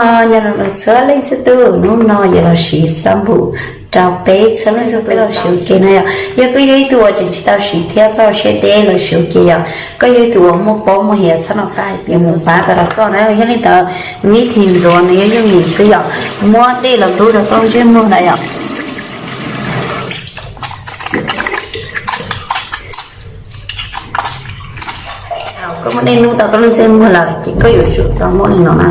Nyob zoo txhua leej txhua tus, hnub no yuav los siv xab npum rau peb txhua leej txhua tus los siv ua ke na yom. Yog koj yog ib tug uas tseem tsis tau siv thiab txoj siab deb los siv ua ke yom, koj yog ib tug uas muaj pob muaj hiav txhob nco qab hais tias mus pab tau rau koj na. Yog li ntawd, vib thim ntxuav nws yog yooj yim xwb yom, muab dej los ntub rau koj ntsej muag na yom. Koj muab dej ntub tau koj lub ntsej muag lawm ces koj yuav tsum tau muab li no na.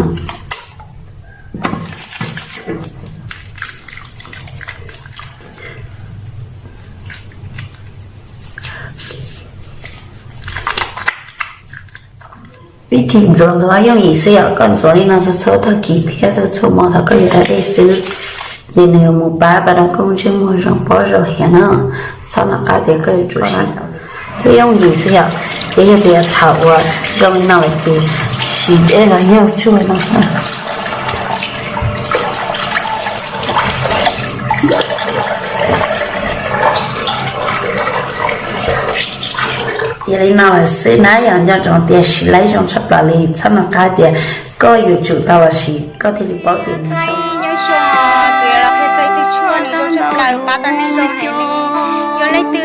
Vib thim ntxuav ntxuav yooj yim xwb yom, koj ntxuav li no txhua txhua tag kis thiab txhua txhua hmo thaum koj yuav da dej xwb, ces nws yuav mus pab tau rau koj ntsej muag zoo pob zoo hiav na. Txhob nco qab tias koj yuav tsum siv, twb yooj yim xwb yom. Ces yog tias thaum uas zoo li no lawm ces siv dej los yog tsuag no xwb. Tias li no lawm xwb na yom, nco ntsoov tias siv laib zoo tshaj plaws li, txhob nco qab tias koj yuav tsum tau los siv koj thiaj li paub tias nws zoo. Nyob zoo, kuv yuav los qhia txog ib tug tshuaj nws zoo tshaj plaws pab tau neeg zoo heev li. Yog leej twg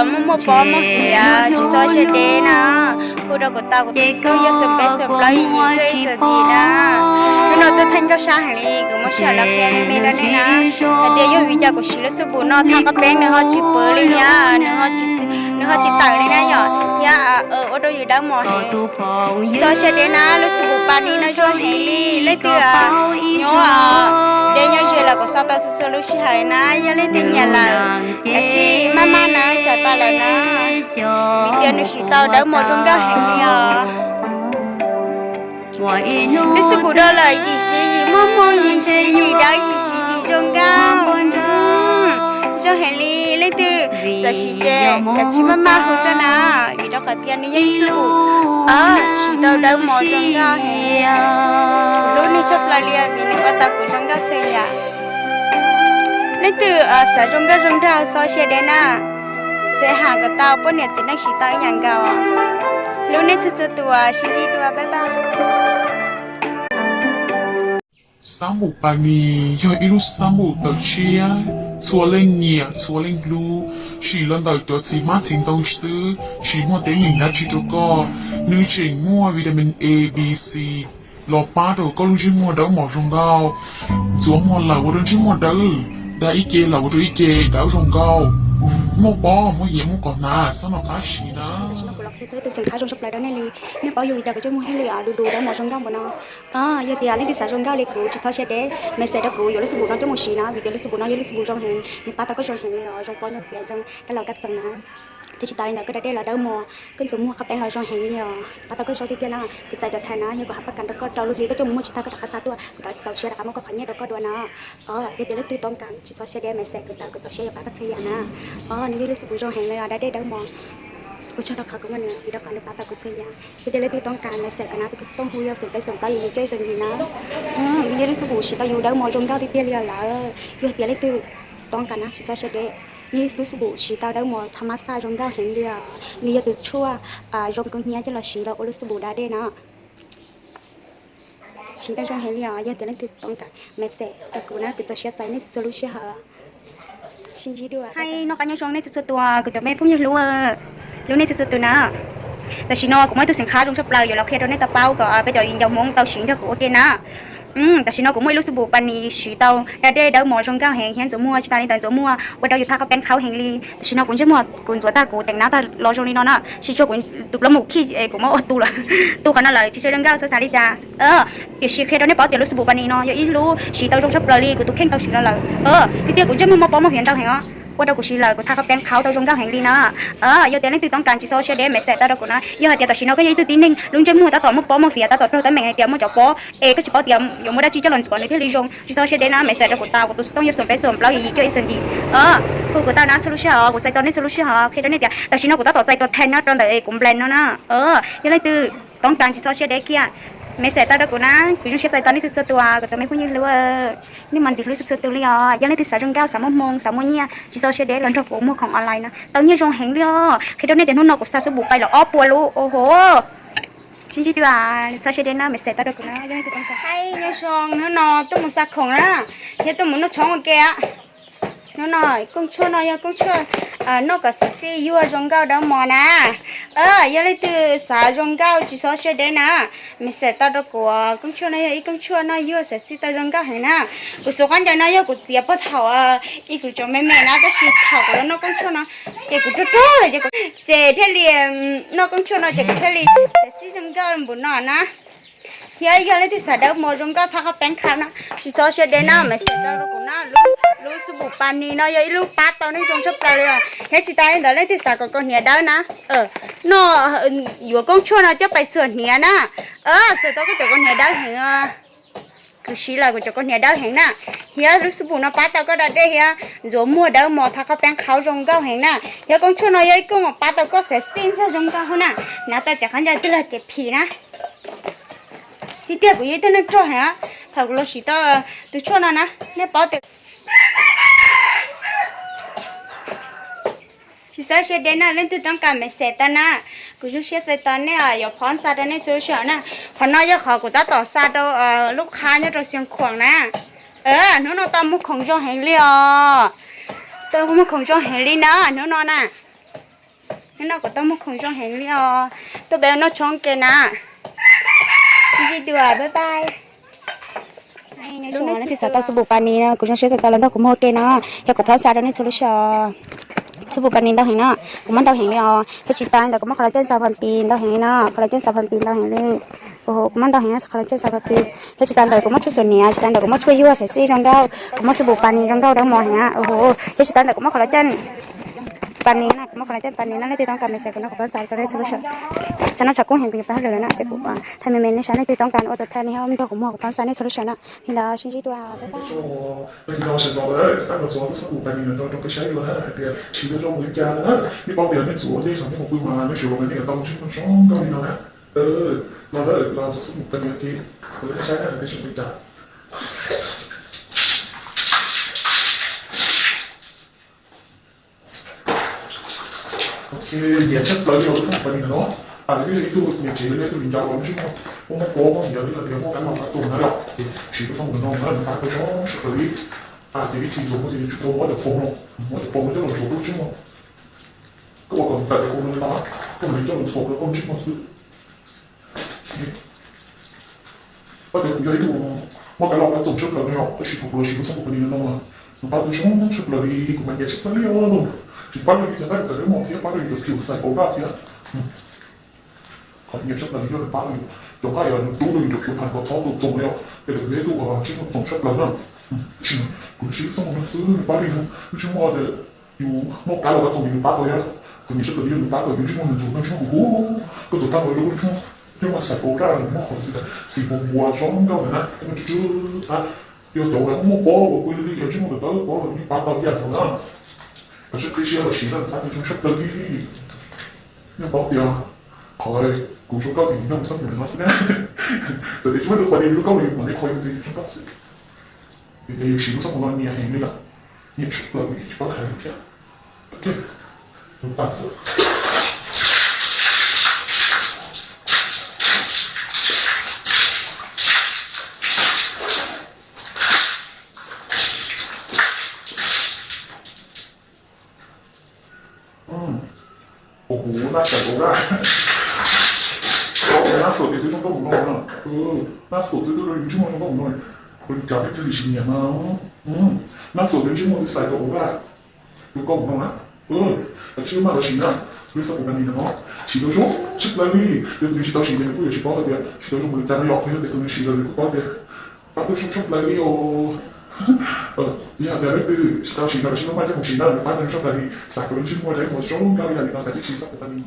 muaj muaj pob muaj hiav tsis txhob siab deb na, hu rau kuv tau, kuv tus xov tooj yog xoom peb xoom plaub yim yim cuaj ib xoom yim na. Hnub no twb theej nkauj sab heev li, kuv muab sij hawm los qhia me me rau nej na, hais tias yog vim cas kuv siv lub xab npum no thaj qab peeb nws ho tsis pwv li thiab nws ho tsis tawm li na yom, thiab ua rau yus dawb mos heev. Tsis txhob siab deb na, lub xab npum Panic no zoo heev li. Leej twg nyob deb nyob ze los kuv xa tau txhua txhua lub sij hawm na. Yog leej twg nyiam lawm, kav tsij maj maj na, tsam tas lawm na, vim tias nws siv tau dawb mos zoo nkauj heev li os. Lub xab npum rau lawm yim siv yim muaj hmoo, yim siv yim dawb, yim siv yim zoo nkauj, zoo heev li. Leej twg xav siv ces kav tsij maj maj hu tuaj na, vim rau qhov tias nws yog ib xab npum siv tau dawb mos zoo nkauj heev li. Kuv hlub nws tshaj plaws li vim nws ua tau kuv zoo nkauj txhua yam. Leej twg xav zoo nkauj zoo nraug txhob siab deb na, xav has kom tau, poj niam txiv neej siv tau ib yam nkaus. Hlub nej txhua txhua tus, sib ntsib dua, bye bye. Xab npum Panic yog ib lub xab npum tawm tshiab, txhua leej nyiam txhua leej hlub, tsim los ntawm cov txiv hmab txiv ntoo xwb, tsis muaj teeb meem dab tsi rau koj. Nws tseem muaj vitamin A, B, C los pab rau koj lub ntsej muag dawb mos zoo nkauj. Ntxuav muag lawm ua rau ntsej muag dawb, da ib ce lawm ua rau ib ce dawb zoo nkauj. Muaj pob muaj hiav muaj qhov hnav txhob nco qab siv na. Tam sim no kuv los qhia txog ib tug xeem qhab zoo tshaj plaws rau nej li. Nej paub yus vim cas kuv ntsej muag thiaj li du du dawb mos zoo nkauj npaum no. Yog tias leej twg xav zoo nkauj li kuv tsis txhob siab deb, message rau kuv yuav lub xab npum no coj mus siv na, vim tias lub xab npum no yog lub xab npum zoo heev, nws pab tau koj zoo heev li os, zoo pob zoo hiav zoo kab laus kab xeem na. Thiab tsis tas li ntawd koj da dej los dawb mos, koj ntxuav muag qhab peeb los zoo heev li os, pab tau koj zoo tiag tiag na. Kuv txais tuam thawj na, yog kuv hais pab kam rau koj rau lub hli koj coj mus muag tsis tag koj rov qab xa tuaj, kuv rov txaus siab rov qab muab koj qhov nyiaj rau koj dua na. Yog tias leej twg toob kas tsis txhob siab deb, message kuv tau, kuv txaus siab yuav pab koj txhua yam na. Nws yog lub xab npum zoo heev li os, da dej dawb mos. Ua tsaug rau qhov kuv muaj nws, vim rau qhov nws pab tau kuv txhua yam. Yog tias leej twg toob kas message kuv na, kuv tus xov tooj hu yog xoom peb xoom plaub yim yim cuaj ib xoom yim na. Nws yog lub xab npum siv tau yus dawb mos zoo nkauj tiag tiag li os lawm. Yog tias leej twg toob kas na tsis txhob siab deb, nws yog lub xab npum siv tau dawb mos tha mab xaj zoo nkauj heev li os. Nws yog tus tshuaj zoo kawg hnyiab coj los siv los ua lub xab npum da dej na. Siv tau zoo heev li os, yog tias leej twg toob kas message rau kuv na, kuv txaus siab txais nej txhua lub sij hawm. Sib ntsib dua. Hais noj qab nyob zoo nej txhua txhua tus, kuv cov me phooj ywg hlub, hlub nej txhua txhua tus na. Tam sim no kuv muaj ib tug xeem qhab zoo tshaj plaws yuav los qhia rau nej tau paub kom peb cov viv ncaus Hmoob tau siv nrog kuv ua ke na. Tam sim no kuv muaj ib lub xab npum Panic siv tau da dej dawb mos zoo nkauj heev thiab ntxuav muag tsis tas li ntawd ntxuav muag ua rau yus thaj qhab peeb qhauv heev li. Tam sim no kuv ntsej muag kuv ntxuav tag kuv teem nab tag los zoo li no na, tsis tshua kuv tus plaub mus khij es kuv muab ua tu lawm, tu qhov no lawm tsis tshua zoo nkauj xav xav li cas. Tiam sis qhia rau nej paub tias lub xab npum Panic no yog ib lub siv tau zoo tshaj plaws li, kuv tus kheej tau siv los lawm. Tiag tiag kuv ntsej muag muaj pob muaj hiav ntau heev os, ua rau kuv siv lawm kuv thaj qhab peeb qhauv tau zoo nkauj heev li na. Yog tias leej twg toob kas tsis txhob siab deb, message tau rau kuv na. Yog hais tias tam sim no koj yog ib tug tib neeg lub ntsej muag tab tom muaj pob muaj hiav, tab tom raug teeb meem hais tias muaj cov pob es koj tsis paub tias yuav muab dab tsi coj los ntxuav nws thiaj li zoo, tsis txhob siab deb na, message rau kuv tau, kuv tus xov tooj yog xoom peb xoom plaub yim yim cuaj ib xoom yim. Hu kuv tau na txhua lub sij hawm, kuv txais tau nej txhua lub sij hawm, qhia rau nej tias tam sim no kuv tab tom txais tus thej no rau ntawm kuv nplees no na. Yog leej twg toob kas tsis txhob siab deb kiag, message tau rau kuv na, kuv zoo siab txais tau nej txhua txhua tus, kuv cov me phooj ywg hlub, nej mas ntxim hlub txhua txhua tus li os. Yog leej twg xav zoo nkauj, xav muaj hmoo, xav muaj nyiaj, tsis txhob siab deb los nrog kuv muag khoom online na, tau nyiaj zoo heev li os. Qhia rau nej tias hnub no kuv xa xab npum Panic los ob puas lub, o ho, Sib ntsib dua, txhob siab deb na, mej xeem tau rau kuv na. Hais nyob zoo, hnub no tuaj mus xa khoom na, thiab tuaj mus noj tshoob ua ke. Hnub no kooj tshuaj no yog kooj tshuaj noj kom xav xij yuag zoo nkauj dawb mos na. Yog leej twg xav zoo nkauj tsis txhob siab deb na, mej xeem tau rau kuv. Kooj tshuaj no yog ib kooj tshuaj noj yuag xav xij tau zoo nkauj heev na. Kuv xuv khaub ncaws no yog kuv txiav puag thaum ib kuv tseem me me na, tab sis thaum kuv los noj kooj tshuaj no ces kuv ruaj ruaj lawm ces kuv ces thiaj li noj kooj tshuaj no ces kuv thiaj li xav xij zoo nkauj npaum no na. Thiab yog leej twg xav dawb mos zoo nkauj thab qhov peeb qhab no, tsis txhob siab deb na, mej xeem tau rau kuv na. Lub xub pum pas nis no yog ib lub pab tau neeg zoo tshaj plaws li os. Thiab tsis tas li ntawd leej twg xav kom kaus hniav dawb na, noj yuav kooj tshuaj no coj pais txhuam hniav na. Txhuam tau koj cov kaus hniav dawb heev. Kuv siv lawm kuv cov kaus hniav dawb heev na. Thiab lub xub pum no pab tau koj da dej thiab ntxuav muag dawb mos thab qhov peeb qhab zoo nkauj heev na. Thiab kooj tshuaj no yog ib kooj pab tau koj xav xij ntxag zoo nkauj na. Hnav tau cov khaub ncaws twg los ces phim na. Tiag tiag kuv yog ib tug neeg rog heev, thaum kuv los siv tau tus tshuaj no na, nej paub tias tsis txhob siab deb na, leej twg toob kas mej xeem tau na. Kuv zoo siab txais tos nej yuav phob xa rau nej txhua lub sij hawm na. Qhov no yog qhov kuv tab tom xa rau lub qhab nyob rau Xiav Khuam na. Hnub no tau muag khoom zoo heev li os. Tau muag khoom zoo heev li na hnub no na. Hnub no kuv tau muag khoom zoo heev li os. Tuaj peb noj tshoob ke na. Sib ntsib dua, bye bye. Leej twg xav tau xub pum pas nis no kuv zoo siab txais tos los nrog kuv muag ua ke no, yog kuv phob xa rau nej txhua lub sij hawm. Xub pum pas nis ntau heev no, kuv muab ntau heev li os. Thiab tsis tas ntawd kuv muab qhov los caj xav phas pis ntau heev li no, qhov los caj xav phas pis ntau heev li. Kuv muab ntau heev no, qhov los caj xav phas pis. Thiab tsis tas ntawd kuv muab tshuaj xuas hniav, tsis tas ntawd kuv muab tshuaj yuag xav xij zoo nkauj, kuv muab xub pum pas nis zoo nkauj dawb mos heev na. Thiab tsis tas ntawd kuv muab qhov los caj pas nis na, kuv muab qhov los caj pas nis na, leej twg toob kas mej xeem kuv no kuv phob xa rau nej txhua lub sij hawm. Tsam no tshav kub heev kuv yuav pab lawm na, ces kuv thaij me me nej saib, leej twg toob kas ua tus thaij no nrog kuv muag kuv phob xa nej txhua lub sij hawm na. Li ntawd sib ntsib dua, bye bye. Nej paub tias nej txhua ua ntej thaum nej mus pw mas nej tsuas los nej tau ntsib zoo nkauj li no na. Los lawm los txog xub pum pas nis ces saib na, nyiam tshaj plaws li os lub xub pum pas nis no. Yog ib tug niam tsev los yog ib tug viv ncaus los ntsej muag muaj pob muaj nyiav li hais tias muaj kab los kab tus na yom, ces siv lub xub pum no na nws pab tau zoo tshaj plaws li. Ces ib txhis ntxuav muag ces yuav tsum tau muab cov foam no, muab cov foam no coj los ntxuav lub ntsej muag. Koj ua kom tawm cov foam no li no, koj mam li coj los ntxuav rau koj ntsej muag xwb. Pab tias kuv yog ib tug muaj kab los kab tus tshaj plaws no yom, tab sis thaum kuv los siv lub xub pum pas nis no no, nws pab tau zoo tshaj plaws li, kuv mas nyiam tshaj plaws li os. Tsis pab rau yus cov nqaij tawm dawb mos thiab pab rau yus cov plhus xais paus daj thiab. Qhov nyiam tshaj plaws li yog nws pab rau yus cov nqaij, nws rub rau yus cov plhus phais kom txhob tu txoos li os, ces kuv yog ib tug ntsej muag txoos tshaj plaws na. Tab sis kuv siv lub xub pum no xwb nws pab rau yus, ntsej muag tias yus muaj kab los kab tus nws pab tau thiab. Qhov nyiam tshaj plaws li yog nws pab tau yus ntsej muag nws ntxuav ntsej muag kuv kuv, koj tus thaj no lub ntsej muag, ntsej muag xais paus daj nws muaj qhov xwm tsis muag npua zoo nkauj na, ntsws tsuj. Yog cov uas muaj pob uas pw li yog ntsej muag tawv pob los yeej pab tau ib yam nkaus na. Koj tsis qhib siab los siv na, pab tau zoo tshaj plaws li. Nej paub tias qhov kuv zoo nkauj ces yog lub xab pum no xwb na. Txawm tias tsis muaj tus qhua li lub kaub los yus mam li qhua yus tias yus zoo nkauj xwb. Vim tias yus siv lub xab pum no nyiam heev li lawm, nyiam tshaj plaws li tsis paub hais li thiab. Ok, tus tas xwb. Ua kuv naj xaim paus daj, naj xaim tias twb zoo nkauj mus no na, naj xaim twb twb zoo nkauj mus no, ua li cas peb thiaj li tsis nyiam no. Naj xaim twb ntsej muag twb xais tau paus daj, zoo nkauj mus no na. Kav tsij maj los siv na, lub xab pum pas nis no siv tau zoo tshaj plaws li. Yog tus nws tsis tau siv ces nws kuj yuav tsis paub hais tias siv tau zoo npaum li cas no yom, yog tias tus nws siv lawm nws kuj paub tias pab tau zoo tshaj plaws li os. Yog tias leej twg tsis tau siv no los sis maj maj coj mus siv na, nws pab tau zoo tshaj plaws li, xav kom lub ntsej muag dawb mos zoo nkauj ib yam li no kav tsij siv xab pum pas nis.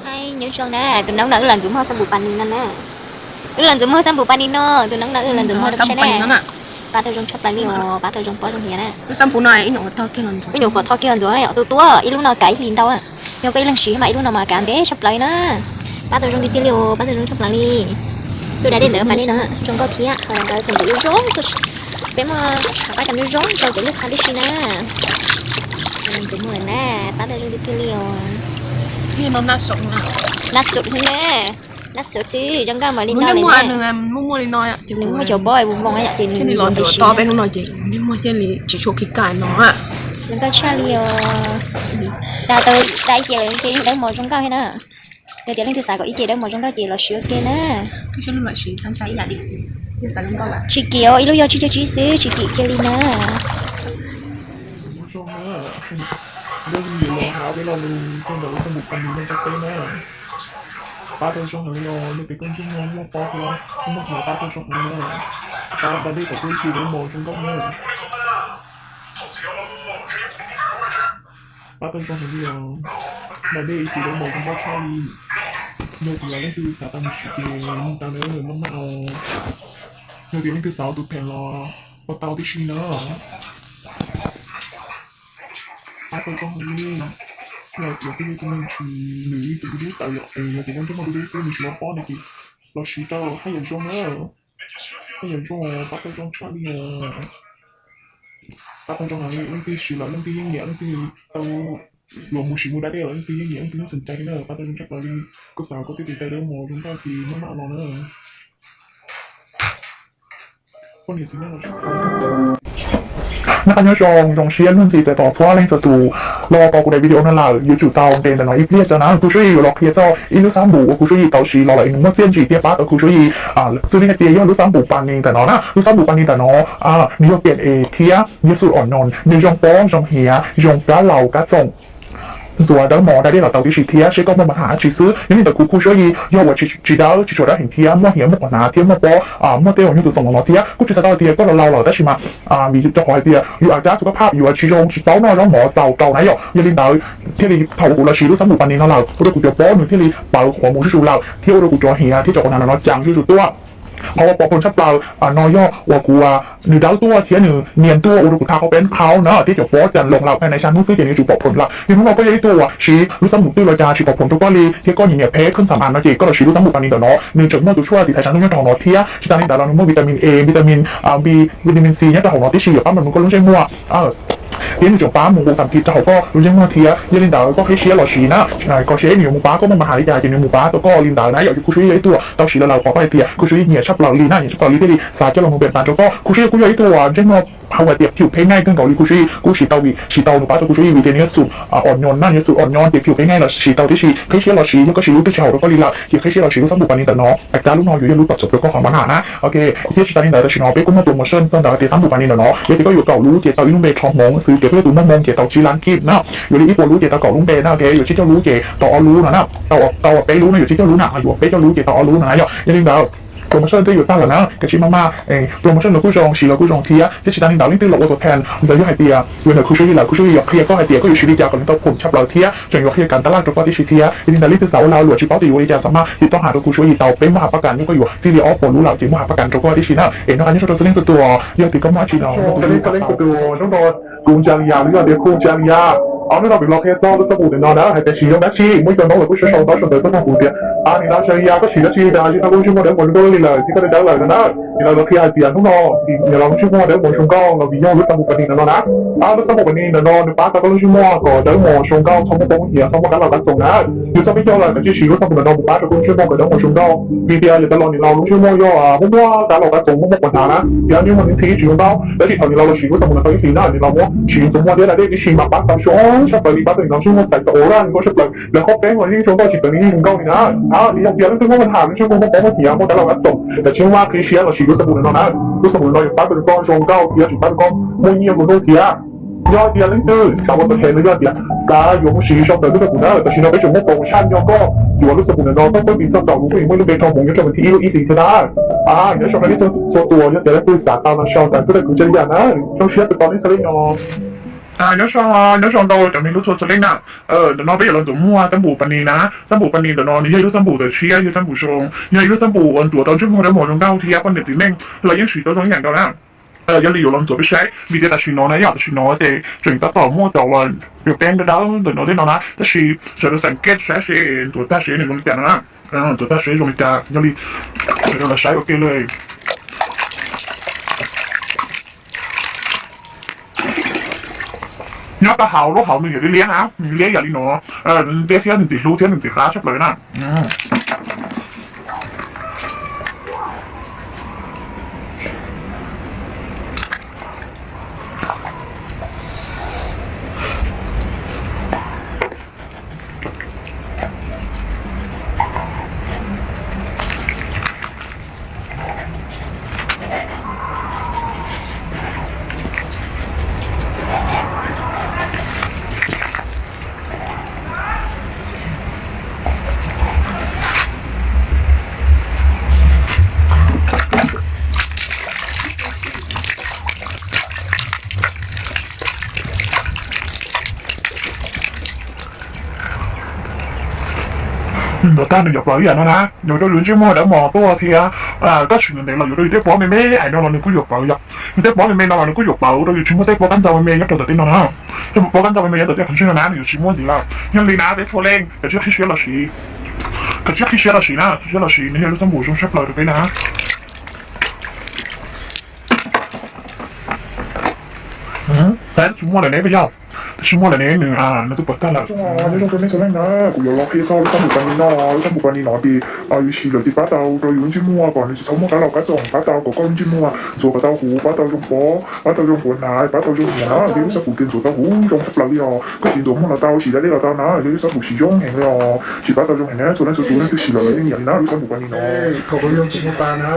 Hais nyob zoo na, tus noob no wb los ntxuav muag xab pum pas nis no na. Wb los ntxuav muag xab pum pas nis no, tus noob no wb los ntxuav muag rau saib na. Pab tau zoo tshaj plaws li os, pab tau zoo pob zoo hniav na. Lub xab pum no ib nyuam qhuav tho kiag los ntxuav, ib nyuam qhuav tho kiag los ntxuav yom, tu tuaj ib lub no kav ib hlis ntau. Yog koj ib leeg siv mas ib lub no mas kav ntev tshaj plaws na. Pab tau zoo tiag tiag li os, pab tau zoo tshaj plaws li. Tus da dej ntawd pas dej no zoo nkauj thiab, qhov ntawd xeem nkaum ib zoo. Peb muaj qhov pab cov zoo zoo rau cov lub qhab tib si na. Ntxuav muag na, pab tau zoo tiag tiag li os. Naj xaim ne. Nab xov txwb zoo nkauj mas li no li ne. Nws muaj cov pob voo voo yom, ces nws los to peb hnub no ces nws muaj thiaj li tsis tshua khib ka no. Zoo nkauj tshaj li os. Dag tau dag ib ce lawm ces yeej dawb mos zoo nkauj thiab na. Yog tias leej twg xav kom ib ce dawb mos zoo nkauj ces los siv ua ke na. Tsis kim os, ib lub yog tsib caug tsib xwb, tsis kim kiag li na. Pab tau zoo heev li os, yog tias koj ntsej muag muaj pob thiab muaj hnav pab tau zoo heev li na. Pab da dej kom koj ib ce dawb mos zoo nkauj na. Pab tau zoo heev li os, da dej ib ce dawb mos zoo nkauj tshaj li. Yog tias leej twg xav tau mus siv ces nug tau na, maj maj os. Yog tias leej twg xav ua tus theem los ua tau tib si na. Pab tau zoo heev li. Yog tias koj yog tus neeg tsis nws ib txwm dub dub tawm yom, es yog tias koj ntsej muag dub dub xwb nws tsis muaj pob no ces los siv tau haj yam zoo na. Haj yam zoo, pab tau zoo tshaj li os. Pab tau zoo heev li, leej twg siv lawm leej twg yeej nyiam, leej twg tau luag mus siv mus da dej lawm leej twg yeej nyiam, leej twg yeej xom cai li na. Pab tau zoo tshaj plaws li. Koj xav kom koj tej tes taw dawb mos zoo nkauj ces maj maj los na. Noj qab nyob zoo, zoo siab luag ntxhi txais tos txhua leej txhua tus los koom kuv daim video no lawm. Yuav tsum tau ntes ntawm no ib pliag tso na, kuv Suav Yim yuav los qhia txog ib lub xab npum uas kuv Suav Yim tau siv los lawm es nws muaj txiaj ntsig thiab pab tau kuv Suav Yim. Xws li hais tias yog lub xab npum pas nis ntawm no na, lub xab npum pas nis ntawm no nws yog piam es thiab nws yog xum os no, nws zoo pob zoo hiav zoo kab laus kab txoom, ntxuav dawb mos da dej los tau tib si thiab seb koj muaj mas has tsis xwb. Yog li ntawd kuv kuj Suav Yim yog uas tsis dawb tsis tshua dawb heev thiab muaj hiav muaj qhov hnav thiab muaj pob muaj tej uas nyuj tus txoom los no thiab kuj tsis xav tau tias koj los laus lawm tab sis mas vim rau qhov hais tias yus av cab xu kab phaj yuav tsis zoo tsis paub noj zaub mov txaus rau na yom. Yog li ntawd thiaj li thaum uas kuv los siv lub xab npum pas nis no lawm ua rau kuv cov pob nws thiaj li pawv qhuav mus zuj zus lawm thiab ua rau kuv cov hiav thiab cov qhov hnav no no cas zuj zus tuaj. Qhov uas pom phoom tshaj plaws no yog uas kuv nws dawb tuaj thiab nws nias tuaj ua rau kuv tha qhov peb qhau na thiab cov pob cas loo lawm, hais na xya hnub xwb ces nws yuav tsum pom phoom lawm. Yog hnub no koj yog ib tug uas siv lub xab npum twg los cas tsis pom phoom rau koj li thiab koj nyiam nyiam phev kheej xam as no ces koj los siv lub xab npum pas nis ntawm no, nws tseem muaj tus tshuaj tiv thaiv xya hnub nyob rau hauv no thiab tsis tas li ntawd los nws muaj vitamin A, vitamin B, vitamin C nyob rau hauv no tib si yuav pab npam nus koj lub ntsej muag thiab nws tseem pab mus nqus xam kis rau hauv koj lub ntsej muag thiab. Yog li ntawd koj qhib siab los siv na, koj seb nws yuav mus pab koj muaj mas has li cas ces nws mus pab tau koj li ntawd na. Yog kuv Suav Yim yog ib tug tau siv los lawm qhov koj hais tias kuv Suav Yim nyiam tshaj plaws li na, nyiam tshaj plaws li thiaj li xav coj los mus npem tas rau koj. Kuv Suav Yim kuj yog ib tug ntsej muag hau hais tias phim phev nkaij kawg nkaus li, kuv Suav Yim kuj siv tau vim siv tau nws pab rau kuv Suav Yim vim tias nws yog xum os nyo na, nws yog xum os nyo ces phim phev nkaij los siv tau tib si. Qhib siab los siv, yog koj siv lub twg tsis haum rau koj li lawm ces qhib siab los siv lub xab npum pas nis ntawm no, av cab lub no yuav yog lub tom txom rau koj qhov mas has na. Ok, thiab tsis tas li ntawd tam sim no peb kuj muaj promotion txog ntawm tias xab npum pas nis ntawm no yog tias koj yuav kaum lub ces tau ib lub npe rho hmoov xwb, tias koj yog tus muaj hmoo ces tau tsib lab kib na. Yuav li ib puas lub ces tau kaum lub npe na, ok, yuav tsib caug lub ces tau ob lub no na, tau peb lub no yuav tsib caug lub na, yuav peb caug lub ces tau ob lub no na yom. Yog li ntawd promotion twb yuav tag lawm na, kav tsij maj maj, promotion los kuj zoo, siv los kuj zoo thiab. Thiab tsis tas li ntawd leej twg los ua tus theem ntawd yog hais tias yuav ntawm kuv Suav Yim lawm kuv Suav Yim yuav qhia koj hais tias koj yuav siv li cas kom nws tau phoom tshaj plaws thiab tseem yuav qhia kam tab laj rau koj tib si thiab. Yog li ntawd leej twg xav ua lag luam tsis paub tias yuav ua li cas xav maj ces tau has rau kuv Suav Yim tau, peb muaj has pab kas nyob, koj yuav txij li ob puas lub lawm ces muaj has pab kas rau koj tib si na. Es noj qab nyob zoo rau txhua leej txhua tus, yog tias koj muaj dab tsi los kuv Suav Yim tau. Hnub no kuv Ntsa Li Yas los yog tias kuv Ntsa Li Yas, hnub no kuv los qhia txog lub xab npum ntawm no na, hais tias siv zoo dab tsi, muaj ib co noob lawv kuj sau sau ntawv tuaj rau kuv tias, nim no Ntsa Li Yas koj siv dab tsi tas tsis tau koj lub ntsej muag dawb mos zoo nkauj li lawm thiab koj dawb lawm no na. Ces lawv los qhia hais tias hnub no nim no lub ntsej muag dawb mos zoo nkauj los vim yog lub xab npum pas nis ntawm no na. Lub xab npum pas nis ntawm no nws pab tau koj lub ntsej muag kom dawb mos zoo nkauj, txhob muaj pob muaj hiav, txhob muaj kab laus kab txoom na. Yus txhob pheej coj lawm, kav tsij siv lub xab npum ntawm no mus pab rau koj lub ntsej muag kom dawb mos zoo nkauj. Vim tias yav tas los nim no lub ntsej muag yog muaj muaj kab laus kab txoom, muaj muaj qhov hnav na, yog ntsej muag nws txhij tsis zoo nkauj. Tab sis thaum nim no los siv lub xab npum no tau ib hlis na, nim no muab siv ntxuav muag thiab da dej tib si mas pab tau zoo tshaj plaws li, pab tau nim no ntsej muag txais tau ua nws nkauj tshaj plaws, lawv qhov peeb los yeej zoo nkauj tsis peem li yeej zoo nkauj li na. Yog tias leej twg muaj npam has ntsej muag muaj pob muaj hiav, muaj kab laus kab txoom, kav tsij maj maj qhib siab los siv lub xab npum ntawm no na. Lub xab npum ntawm no yuav pab tau koj zoo nkauj thiab tseem pab tau koj muaj nyiaj muaj hnub thiab. Yog tias leej twg xav ua tus theem los yog tias xav yuav mus siv sau ntawv tuaj rau kuv na, tam sim no peb tseem muaj promotion nyob, koj yuav lub xab npum ntawm no tau pab piv txog kaum lub, kuj yuav muaj ib lub npe rho hmoov nyob rau vas thib ib lub ib hlis thiab na. Nyob zoo rau leej twg txhua tus, yog tias leej twg xav tau los sau ntawv tuaj rau kuv Ntsa Li Yas na, zoo siab tos nej txhua leej no. Nyob zoo, nyob zoo rau cov me tub txhua txhua leej na. Ntawm no peb yuav los nthuav muag xab npum pas nis na. Xab npum pas nis ntawm no nws yog ib lub xab npum tawm tshiab, yog xab npum zoo, yog ib lub xab npum uas nthuav tau ntsej muag dawb mos zoo nkauj thiab poj niam txiv neej los yeej siv tau zoo ib yam nkaus na. Yog li yuav los nthuav peb saib, vim tias tam sim no na yom, tam sim no ces tseem tab tom muaj cov uas yuav peeb dawb dawb ntawm no tej no na, tab sis sawv daws xam kej saib seb nthuav tag seb nws zoo li cas no na. Nthuav tag seb zoo li cas, yog li sawv daws los saib ua ke li. Nyob rau hauv lub hauv nws yog liab liab na, nws liab yam li no, liab thiab ntxim hlub thiab ntxim qab tshaj plaws na. Ntawd tag nws yuav plawv ib yam no na, yuav rau yus ntsej muag dawb mos tuaj thiab. Koj tshwm ntev los yuav rau yus tej pob me me hais no los nws kuj yuav plawv yom. Yus tej pob me me no los nws kuj yuav plawv rau yus tsis muaj tej pob kab ntxa me me nyob rau ntawm tej no na. Tej pob kab ntxa me me nyob ntawm tej qhov ntsej no na nws yuav tsis muaj ntxiv lawm. Yog li na peb tshua leej kav tsij qhib siab los siv, kav tsij qhib siab los siv na, qhib siab los siv nws yog lub xab npum zoo tshaj plaws rau peb na. Tsis muaj lawm ne, yog tsis muaj lawm ne, nws nws twb plawv tag lawm. Nyob zoo rau nej txhua leej na, kuv yuav los qhia txog lub xab npum pas nis no. Lub xab npum pas nis no ces yus siv lawm ces pab tau rau yus ntsej muag kom nws tsis txhob muaj kab laus kab xoom, pab tau kom koj ntsej muag ntxuav kom tau huv, pab tau zoo pob, pab tau zoo puav hnav, pab tau zoo huv na. Thiab lub xab npum tias ntxuav tau huv zoo tshaj plaws li os. Koj siv ntxuav muag los tau, siv dab dej los tau na, yog lub xab npum siv zoo heev li os. Siv pab tau zoo heev na, txhua leej txhua tus nej twb siv lawm los yeej yam li na, lub xab npum pas nis no. Thaum koj yog ntxuav muag tas na,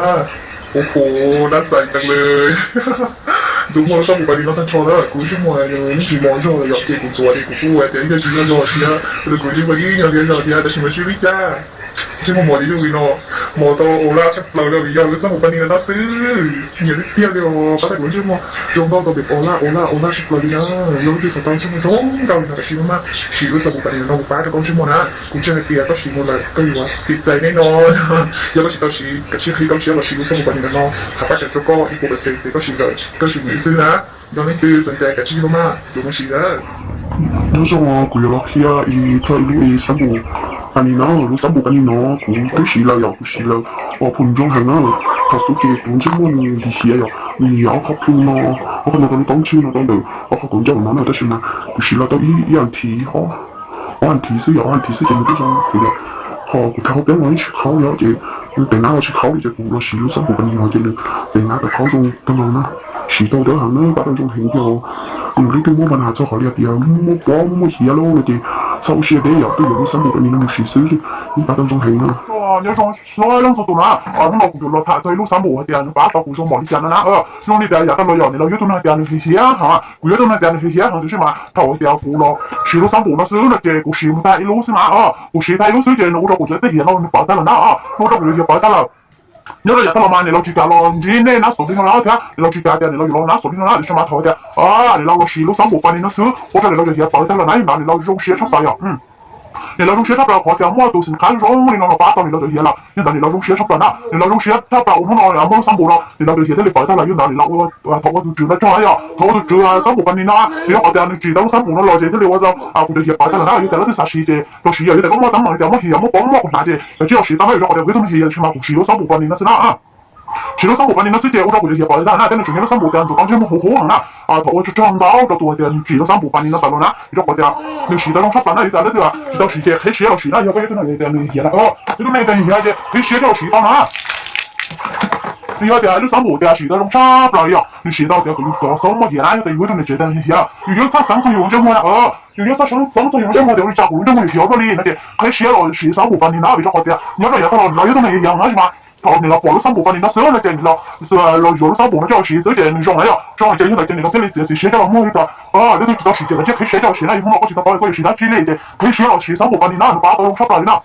ua kuv dab xais tag li. Ntxuav muag lub xab npum pas nis no tag nrho na, kuv ntsej muag nws tsis mos zog lawm yom, ces kuv ntxuav ces kuv kuj tias yog tsis yog zog thiab, kuv ntsej muag ib nyuag liab zog thiab, tab sis mas tsis ua li cas. Ntsej muag mos li lub li no, mos tau ua laj tshaj plaws li vim yog lub xab npum pas nis no xwb. Nyiam tiag tiag li os, pab tau kuv ntsej muag zoo nkauj tau pem ua laj ua laj ua laj tshaj plaws li na. Yog leej twg xav tau ntsej muag zoo nkauj li no kav tsij maj maj siv lub xab npum pas nis no mus pab rau koj ntsej muag na. Kuv ntseeg hais tias koj siv mus lawm koj yuav tiv txais nej no. Yog koj tsis tau siv kav tsij qhib koj siab los siv lub xab npum pas nis no, hav pab kam rau koj ib puas percent tias koj siv lawm koj siv mus xwb na. Yog leej twg xav tias kav tsij maj maj yuav mus siv na. Nyob zoo, kuv yuav los qhia txog ib lub xab npum pas nis no. Lub xab npum pas nis no kuv twb siv lawm yom, kuv siv lawm ua phu zoo heev na. Thaum xub ces kuv ntsej muag nws hiav hiav yom, nws hiav ob qho plu no, ob qho no rau lub taub ntswg no rau ntawm ob qho kaum ncauj no na, tab sis mas kuv siv los tau ib ib as thiv, ob as thiv xwb yom, ob as thiv xwb ces nws twb zoo heev lawm. Ho kuv thav hauv peb los yeej tsis khaub li os, ces nws tes nab los tsis khaub li ces kuv los siv lub xab npum pas nis no ces nws tes nab tau khaub zoo tag los na. Siv tau dawb heev na, pab tau zoo heev yog. Leej twg muaj pa nas txog qhov li tias muaj pob muaj hiav lawm no ces txhob ua siab deb yom, twb yuav lub xab npum pas nis no mus siv xwb, yeej pab tau zoo heev na. Nyob zoo txhua leej txhua tus na, hnub no kuv yuav los tham txog ib lub xab npum hais tias nws pab tau kuv zoo npaum li cas no na. Zoo li tias yav tag los yom, niam laus yog ib tug neeg tias nws hiav hiav heev, kuv yog ib tug neeg tias nws hiav hiav heev, tiam sis mas thaum hais tias kuv los siv lub xab npum no xwb no ces kuv siv mus tag ib lub xwb na. Kuv siv tag ib lub xwb ces nws ua rau kuv cov tej hiav no nws pawv tag lawm na, nws ua rau kuv cov hiav pawv tag lawm. Nyob rau yav tag los mas niam laus tsis kam los ntsib nej nab xus li no na thiab, niam laus tsis kam tias niam laus yuav los nab xus li no na, tiam sis mas thaum tias niam laus los siv lub xab npum pas nis no xwb ua rau niam laus cov hiav pawv tag lawm na, niam laus zoo siab tshaj plaws yom. Niam laus zoo siab tshaj plaws qhov tias muaj tus xim qhab zoo li no los pab tau niam laus cov hiav lawm, yog ntawd niam laus zoo siab tshaj plaws na. Niam laus zoo siab tshaj plaws uas hnub no muaj lub xab npum no niam laus cov hiav thiaj li pawv tag lawm, yog ntawd niam laus thaum ua tus tswv no cog yom, thaum ua tus tswv xab npum pas nis no, yog qhov tias nws tsim tau lub xab npum no los ces thiaj li ua rau kuv cov hiav pawv tag lawm na. Yog tias leej twg xav siv ces los siv yom, yog tias koj muaj teeb meem tias muaj hiav muaj pob muaj kuv hnav ces kav tsij los siv tau na, vim rau qhov tias kuv yog ib tug neeg hiav, tiam sis mas kuv siv lub xab npum pas nis no xwb na. Siv lub xab npum pas nis no xwb ces ua rau kuv cov hiav pawv tag na, thiab nws tseem yog lub xab npum tias ntxuav tau ntsej muag huv huv heev na. Thaum ua tsaug ntau rau tus tias nws tsim lub xab npum pas nis no tas los na, vim rau qhov tias nws siv tau zoo tshaj plaws na. Yog tias leej twg tsis tau siv ces qhib siab los siv na, yog koj yog ib tug neeg tias nws hiav lawm, ib tug neeg tias hiav ces qhib siab coj los siv tau na. Yog tias lub xab npum tias siv tau zoo tshaj plaws yom, nws siv tau tias kom yus cov xoob muaj hiav na, yog tias yus ib tug neeg tsev tias nws hiav, yus yuav txhob xeeb txog yus ntsej muag na, yus yuav txhob xeeb txog yus ntsej muag tias ua li cas kuv lub ntsej muag yuav hiav luaj li no ces qhib siab los siv xab npum pas nis na, vim rau qhov tias nyob rau yav tag los niam laus yog ib tug neeg hiav heev na, tab sis mas thaum niam laus pom lub xab npum pas nis no xwb no ces niam laus los yuav lub xab npum no coj los siv xwb ces nws zoo na yom, zoo ces yog ntawd ces niam laus thiaj li txiav txim siab coj los muag li tias leej twg tsis tau siv ces kav tsij qhib siab coj los siv na, yog hnub no koj tsis tau paub koj yuav siv dab tsi li ces qhib siab los siv xab npum pas nis na, nws pab tau zoo tshaj plaws li na.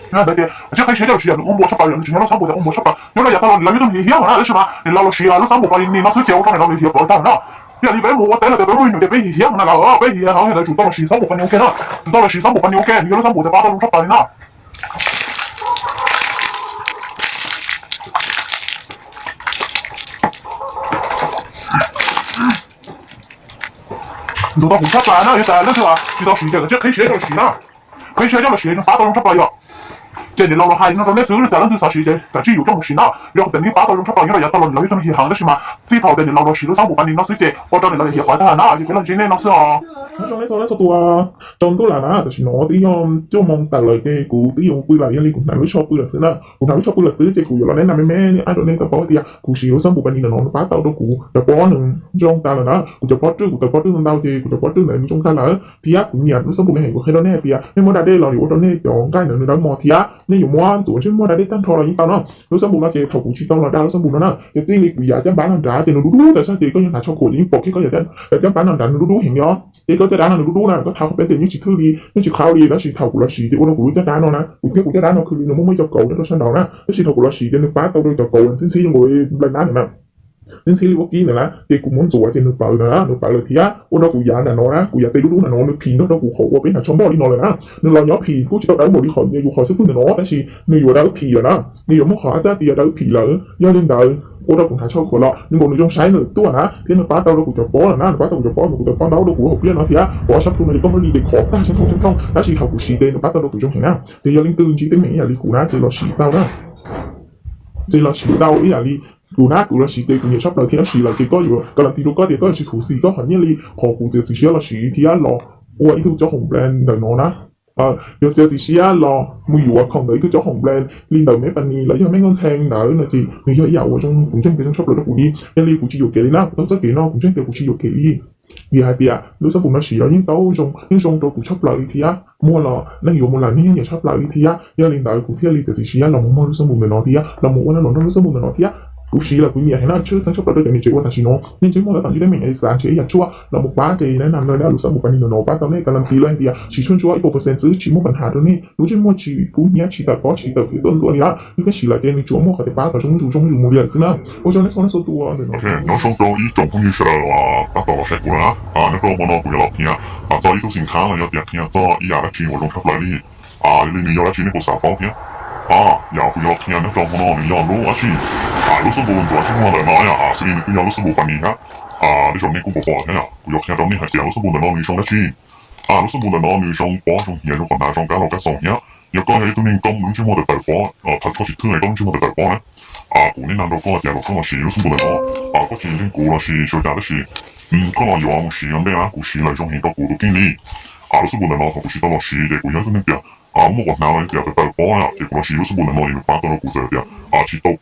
Yog ntawd ces kav tsij qhib siab coj los siv yom, nws ua npua tshaj plaws yom, nws tseem yog lub xab npum tias ua npua tshaj plaws. Nyob rau yav tag los niam laus yog ib tug neeg hiav heev na, tab sis mas niam laus los siv lub xab npum pas nis no xwb ces ua rau niam laus cov hiav pawv tag na. Yog li peb mus ua teb los tias peb muaj ib nus tias peb hiav heev na los peb hiav heev, yog ntawd tsum tau los siv xab npum pas nis ua ke na, tsum tau los siv xab npum pas nis ua ke, nws yog lub xab npum tias pab tau zoo tshaj plaws li na. Ntxuav tau huv tshaj plaws na, yog tias leej twg tsis tau siv ces kav tsij qhib siab coj los siv na. Qhib siab coj los siv nws pab tau zoo tshaj plaws yom. Ces niam laus los hais li no rau nej xwb, yog tias leej twg xav siv ces kav tsij yuav coj mus siv na, vim rau qhov tias nws pab tau zoo txhua tus. Nyob rau yav tag los niam laus yog ib tug neeg hiav heev, tab sis mas txij thaum tias niam laus los siv lub xab npum pas nis no xwb ces ua rau niam laus cov hiav pawv tag na. Ces peb los ntsib nej no xwb os. Nyob zoo nej txhua leej txhua tus, tsaus ntuj lawm na, tam sim no twb yog cuaj moo tawm lawm ces kuv twb yuav mus pw lawm, yog li kuv hnav lub tsho pw lawm xwb na. Kuv hnav lub tsho pw lawm xwb ces kuv yuav los neb na me me ab rau nej tau paub tias kuv siv lub xab npum pas nis ntawm no nws pab tau rau kuv cov pob nws zoo tag lawm na. Kuv cov pob rwj, kuv cov pob rwj ntau ces kuv cov pob rwj ntawd nws zoo tag lawm thiab kuv nyiam lub xab npum ne heev. Kuv qhia rau nej hais tias nej muab da dej los ua rau nej cov nqaij ntawd nws dawb mos thiab nej yuav muab ntxuav ntsej muag da dej tag nrho los yeej tau no. Lub xab npum no ces thaum kuv tsis tau los da lub xab npum no na ces txij li kuv yav caj npab no nrad ces nws dub dub tas zog ces koj yuav hnav tsho khuam ces yeej pom kiag koj yav caj npab no nrad nws dub dub heev li os. Ces koj caj dab no nws dub dub na, koj thav qhov peb ces yeej tsis thwj li, yeej tsis qhau li, tab sis thaum kuv los siv ces ua rau kuv lub caj dab no na, kuv thiab kuv caj dab no khwv li nws muaj muaj ib co kauv nyob rau sab nraud na, tab sis thaum kuv los siv ces nws pab tau rau cov kauv ntxhib ntxhib zoo nkaus nplaig nab na. Nws ntxhi li ua ke ntawm na ces kuv muab ntxuav ces nws plawv ntawm na, nws plawv lawm thiab ua rau kuv yav ntawm no na, kuv yav tes dub dub ntawm no nws phim nrog rau kuv qhov ua peb hnav tsho npoj li no lawm na. Nws los nyob phim kuj tsis tau dawb npaum li qhov yus qhov xub pwg ntawm no, tab sis nws yuav dawb phim lawm na. Nws yuav muaj qhov ab txaj tias dawb phim lawm. Yog li ntawd ua rau kuv hnav tsho khuav los nws nkaus nws zoo saib ntawm tuaj na, thiab nws pab tau rau kuv cov pob lawm na, nws pab tau kuv cov pob ntau, nws tau rau kuv hauv pliaj no thiab kuv ob sab plhu no ces koj muab li ces khov tag tsheej thooj tsheej thooj, tab sis thaum kuv siv ces nws pab tau rau kuv zoo heev na. Ces yog leej twg ntsib teeb meem ib yam li kuv na ces los siv tau na. Ces los siv tau ib yam li kuv na, kuv los siv ces kuv nyiam tshaj plaws thiab siv lawm ces koj yuav ka las ti rau koj tias koj yuav tsis khuv xim koj qhov nyiaj li qhov kuv txiav txim siab los siv thiab los ua ib tug cov khoom brand ntawm no na. Yog txiav txim siab los mus yuav khoom ntawm ib tug cov khoom brand li ntawm Meb Pas Nis los yog Meb Nkauj Ntxhee ntawd no ces nws yog ib yam uas zoo, kuv ntseeg tias zoo tshaj plaws rau kuv li. Yog li kuv tsis yuam kev li na, kuv taug txoj kev no kuv ntseeg tias kuv tsis yuam kev li. Vim hais tias lub xab npum no siv los yeej tau zoo, yeej zoo rau kuv tshaj plaws li thiab, muaj los neeg yuav mus lawm neeg yeej nyiam tshaj plaws li thiab. Yog li ntawd kuv thiaj li txiav txim siab los mus muag lub xab npum ntawm no thiab los mus ua lag luam nrog lub xab npum ntawm no thiab. Kuv siv lawm kuv nyiam heev na, tshwj xeeb tshaj plaws rau cov niam tsev uas tam sim no nej ntsej muag tab tom ntsib teeb meem es xav nrhiav ib yam tshuaj los mus pab ces nej nam no lub xab npum Pas Nis ntawm no pab tau nej ka las ti lawm hais tias siv tshuaj ntsuab ib puas percent xwb tsis muaj pab hnav rau nej lub ntsej muag tsis kub hnyiab tsis tawm pob tsis tawm fwv tuaj ntua li na. Nws thiaj siv lawm ces nws tsuas muaj qhov tias pab kom zoo zuj zus zoo zuj zus mus li lawm xwb na. Ua tsaug nej txhua leej txhua tus. Nyob zoo rau ib tsoom phooj ywg sawv daws uas tab tom los saib kuv na. Nyob rau hmo no kuv yuav los qhia txog ib tug xim khab los yog tias qhia txog ib yam dab tsi uas zoo tshaj plaws li. Yog li nws yog dab tsi nej puas xav paub thiab? Yam kuv yuav los qhia nyob rau hmo no nws yog lub dab tsi, lub xab npum ntxuav ntsej muag ntawm no yom, xws li nws kuj yog lub xab npum Pas Nis thiab. Tej zaum nej kuj puas pom thiab yom, kuv yuav qhia rau nej hais tias lub xab npum ntawm no nws zoo dab tsi. Lub xab npum ntawm no nws zoo pob zoo hiav zoo qhov hnav zoo kab laus kab xaus thiab. Yog koj yog ib tug neeg koj lub ntsej muag tawm tawm pob, thawj koj tsis thwj koj lub ntsej muag tawm tawm pob na, kuv niaj hnub nrog koj tias kom koj los siv lub xab npum ntawm no. Koj tsis ntseeg kuv los sis xyov cas tab sis koj los yuav mus siv ua ntej na, kuv siv lawm zoo heev rau kuv tus kheej li. Lub xab npum ntawm no thaum kuv tsis tau los siv ces kuv yog ib tug neeg tias muaj qhov hnav los tias tawm tawm pob ces kuv los siv lub xab npum ntawm no ces nws pab tau rau kuv txawm tias tsis tau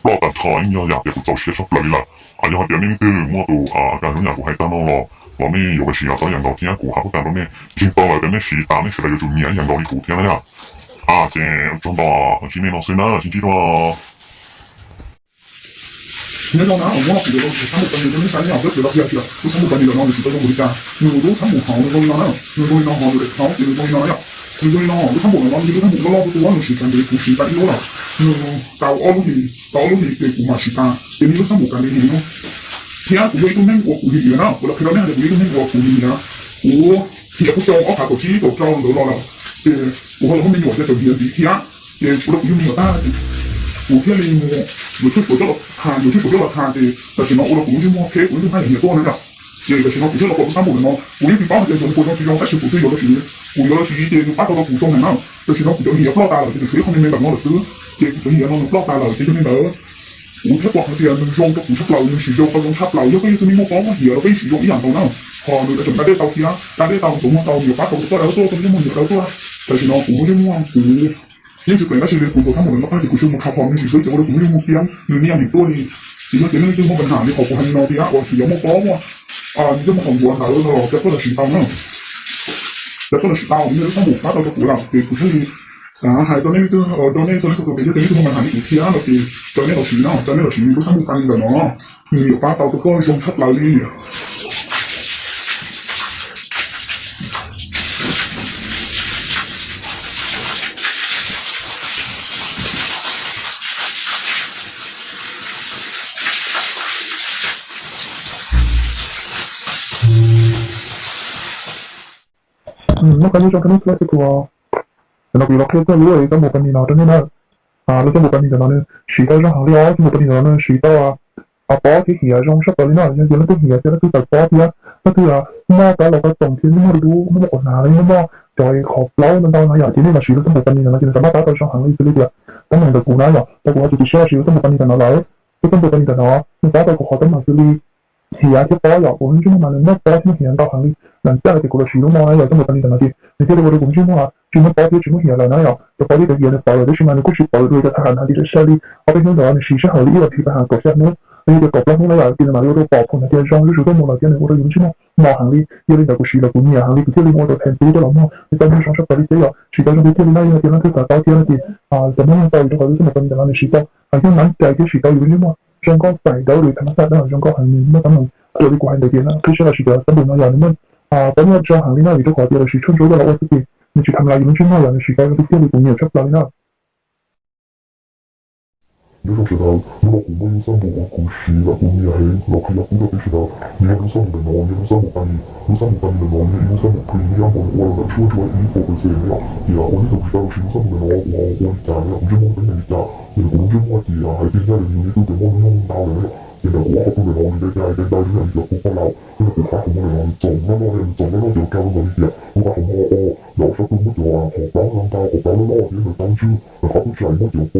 ploj tag nrho, yeej yog yam tias kuv txaus siab tshaj plaws li lawm. Yog hais tias nej leej twg muaj tus kas zoo yam kuv hais tag no los, los nej yuav siv los tau ib yam nkaus thiab kuv hais puas tas rau nej ntseeg tau lawm tias nej siv tas nej sawv daws yuav tsum nyiam ib yam nkaus li kuv thiab na yom. Ces tsaug ntau, ntsib nej no xwb na, sib ntsib dua. Nyob zoo na, muab no kuv yuav los xab npum Pas Nis rau nej saib na yom, peb yuav los qhia tias lub xab npum Pas Nis ntawm no nws siv tau zoo npaum li cas, nws lub xab npum hauv nws zoo li no na, nws zoo li no hos nws daim khau ces nws zoo li no na yom. Nws zoo li no, lub xab npum ntawm no nws yog lub xab npum loj loj tu tu, nws siv kas ntev kuv siv tas ib lub lawm, nws tau ob lub hlis, tau ob lub hlis ces kuv mam siv tas ces nws lub xab npum kas ntev heev no. Thiab kuv yog ib tug neeg uas kuv hiam hiam na, kuv los qhia rau nej hais tias kuv yog ib tug neeg uas kuv hiam hiam na, kuv hiam kuj xyoo ob phav kaum tsib kaum rau ntawd los lawm ces kuv ho los muaj me nyuam ces tseem hiam ntxiv thiab. Ces ua rau kuv yug me nyuam tag ces kuv thiaj li mus yuav tshuaj suav coj los tha, yuav tshuaj suav coj los tha ces tam sim no ua rau kuv lub ntsej muag qheb, kuv lub ntsej muag haj yam hiam tuaj na yom. Ces tam sim no kuv thiaj los pom lub xab npum ntawm no, kuv yeej tsis paub hais tias zoo puas zoo tsis zoo tab sis kuv twb yuav los siv, kuv yuav los siv ces nws pab tau rau kuv zoo heev na. Tam sim no kuv cov hiam ploj tas lawm ces nws tshuav ib qho me me ntawm no lawm xwb, ces kuv cov hiam no nws ploj tas lawm ces yog li ntawd kuv thiaj pom hais tias nws zoo rau kuv tshaj plaws, nws siv zoo tau zoo tshaj plaws. Yog koj yog tus neeg muaj pob muaj hiav los koj yeej siv zoo ib yam nkaus na, ho nws tseem da dej tau thiab, da dej tau ntxuav muag tau, nws pab tau rau koj dawb tuaj, koj lub ntsej muag nyiam dawb tuaj. Tam sim no kuv lub ntsej muag kuv yeej tsis pleev tab sis li kuv tuav xab npum ntawm no tag ces kuv tsuas mus khav phom me ntsis xwb ces ua rau kuv lub ntsej muag tiab, nws niaj heev tuaj li. Ces yog tias nej leej twg muaj pab hnav li qhov kuv hais li no thiab uas tsis yog muaj pob muaj, nws coj muaj qhov ntuav ntawd no los cov koj los siv tau na, cov koj los siv tau, nws yog lub xab npum pab tau rau kuv lawm ces kuv thiaj li xav hais rau nej leej twg, rau nej txhua leej txhua tus tias yog tias nej twg muaj pab hnav li kuv thiab no ces coj nej los siv no, coj nej los siv lub xab npum Pas Nis ntawm no, nws yuav pab tau rau koj zoo tshaj plaws li. Nyob zoo rau nej txhua leej txhua tus, ntawm no kuv yuav los qhia txog lub xab npum Pas Nis no rau nej na. Lub xab npum Pas Nis ntawm no nws siv tau zoo heev li os, xab npum Pas Nis ntawm no nws siv tau pob thiab hiav zoo tshaj plaws li na. Yog tias leej twg hiav thiab leej twg tawm pob thiab leej twg muaj kab laus kab xaus thiab ntsej muag dub dub, muaj qhov hnav los yog muaj cov qhov plaub ntau ntau no yom, ces nej los siv lub xab npum Pas Nis ntawm no ces nws xav maj pab tau zoo heev li xws li tias teeb meem ntawm kuv na yom, tau kuv ho txiav txim siab los siv lub xab npum Pas Nis ntawm no lawm. Lub xab npum Pas Nis ntawm no nws pab tau kuv qhov teeb meem xws li hiav thiab pob yom, kuv lub ntsej muag mas nws muaj pob thiab muaj hiav ntau heev li. Lam caj ces kuv los siv lub no na yom, xab npum Pas Nis ntawm no ces nws thiaj li ua rau kuv lub ntsej muag tsis muaj pob thiab tsis muaj hiav lawm na yom. Cov pob thiab cov hiav nws tawm lawm tab sis mas nws kuj tsis tawm dua li cov thaj ham hnav ces txawm sai li ob peb hnub ntawd nws siv sij hawm li ib vas thiv tag ham kaum xya hnub, los yog tias kaum plaub hnub na yom, ces nws mam li ua rau pom phom hnav tias zoo zuj zus tuaj mus lawm thiab nws ua rau yus lub ntsej muag mos heev li. Yog li ntawd kuv siv los kuv nyiam heev li, kuv thiaj li mus ua tau thaiv tub coj los muag, nws tau muag zoo tshaj plaws li thiab yom. Siv tau zoo li thiaj li na, yog tias leej twg xav tau thiab no ces cov muaj nyiaj tau vim rau qhov lub xab npum Pas Nis ntawm no nws siv tau heev thiab nab cai thiab siv tau yus lub ntsej muag zoo nkauj xais dawb li tham mas xaj dab zoo nkauj heev, nws muaj teeb meem tuaj li kuv hais ntawd ces qhib siab los siv cov xab npum no yom, nws muaj pob nyiaj zoo heev li na, vim rau qhov tias lawv siv tshuaj ntsuab coj los ua xwb ces nws tsis tham mas yus lub ntsej muag yom, nws siv tau zoo li thiaj li kuv nyiam tshaj plaws li na. Nyob zoo sawv daws, hnub no kuv muaj ib lub xab npum uas kuv siv lawm kuv nyiam heev los qhia pub rau peb sawv daws. Nws yog lub xab npum ntawm no, nws yog lub xab npum pani. Lub xab npum pani ntawm no nws yog ib lub xab npum premium uas lam tshuaj tshuaj ib puas percent na yom. Ces ua ntej thaum kuv tsis tau los siv lub xab npum ntawm no kuv ho ua li cas na yom, kuv ntsej muag kuv teeb meem li cas. Ces nws kuv lub ntsej muag ces hais tias nyaj li nws yeej tu cov muaj lub nyoog ntau lawm na yom. Ces ntawm kuv ob qhov pw ntawm no nws dai dai dai dai zoo yam li cov kub paj laus, ces ntawm kuv qab qhov muag ntawm no nws txoom loj loj, nws txoom loj loj ces ua rau kuv ntawm li tias kuv qab qhov muag os, yog ob sab tug muaj cov qhov plaub ntau ntau, qhov plaub loj loj ces nws tau ntswg, nws qhov twb tsis muaj cov pob li tias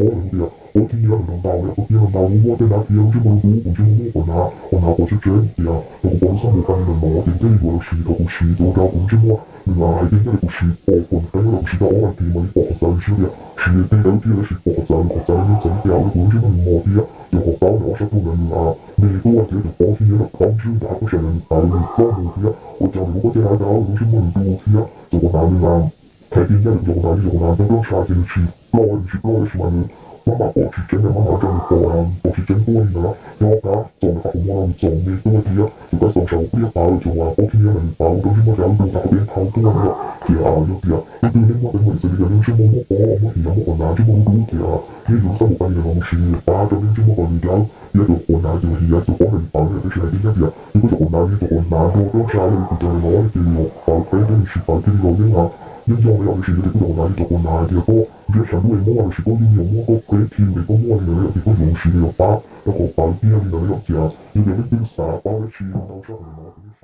pob thib ib los ntau ntau na yom, pob thib ib ntau ntau lub muaj tej nab tiab lub ntsej muag lub dub, kuv ntsej muag muaj pob nab, pob nab pos tshiab tshiab ces thaum kuv pom lub xab npum pani ntawm no ces nws thiaj li yuav los siv rau kuv siv ces ua rau kuv ntsej muag nws hais tias nyaj li kuv siv pom kuv nws qeeb los kuv siv tau ob vas thiv mam li pom qhov txawv, nws tsis tias siv tej ntawd thiaj li siv pom qhov txawv, qhov txawv nws txawv li cas ua rau kuv lub ntsej muag nws mos thiab. Ces qhov plaub ntawm ob sab tug ntawd nws me tuaj thiab cov pob thib ib ntawm plaub ntswg ntawm qab pob saim ntawd nws tawv nws ploj mus thiab ua rau nws lub pob caj dab dawb, nws lub ntsej muag nws tu thiab. Ces qhov hnav nws hais tias nyaj li kuv cov qhov hnav, cov qhov hnav ntau rau ntsha ces nws tsis ploj, nws tsis ploj tab sis mas nws maj mam pom tsis tseeb na, maj mam ua rau nws pom, pom tsis tseeb tuaj li ntawd. Ces ob kab txoom nws qab qhov muag no nws txoom me tuaj thiab, ces kab txoom saum kuv pliaj tawv, ces qhov pob thib ib ntawd nws tawv ua rau ntsej muag nws lub dub qhov peb ntau tuaj na yom. Ces yog tias leej twg nej muaj teeb meem xws li tias nej ntsej muag muaj pob muaj hiav muaj qhov hnav ntsej muag dub dub ces nej yuav lub xab npum pani ntawm no mus siv nws yuav pab rau nej ntsej muag kom nws dawb, thiab cov qhov hnav ces hiav cov pob ntawd nws tawv na yom. Tab sis hais tias nyaj tias nej kuj cov qhov hnav li cov qhov hnav ntau rau ntsha yog li kuv cov ntawm no ces nws yuav pawv qeb thiab nws tsis pawv kiag li los yeej, yeej yog na yom. Tab sis hais tias kuj cov qhov hnav li cov qhov hnav tias koj nrhiav tshav ntuj es muaj los sis koj yeej yuav muaj koj qeb thim es koj muaj li ntawd na yom, ces koj yuav mus siv nws yuav pab rau kom pawv kiag li ntawd na yom. Ces yog tias leej twg xav paub dab tsi ntau tshaj qhov ntawm no ces nej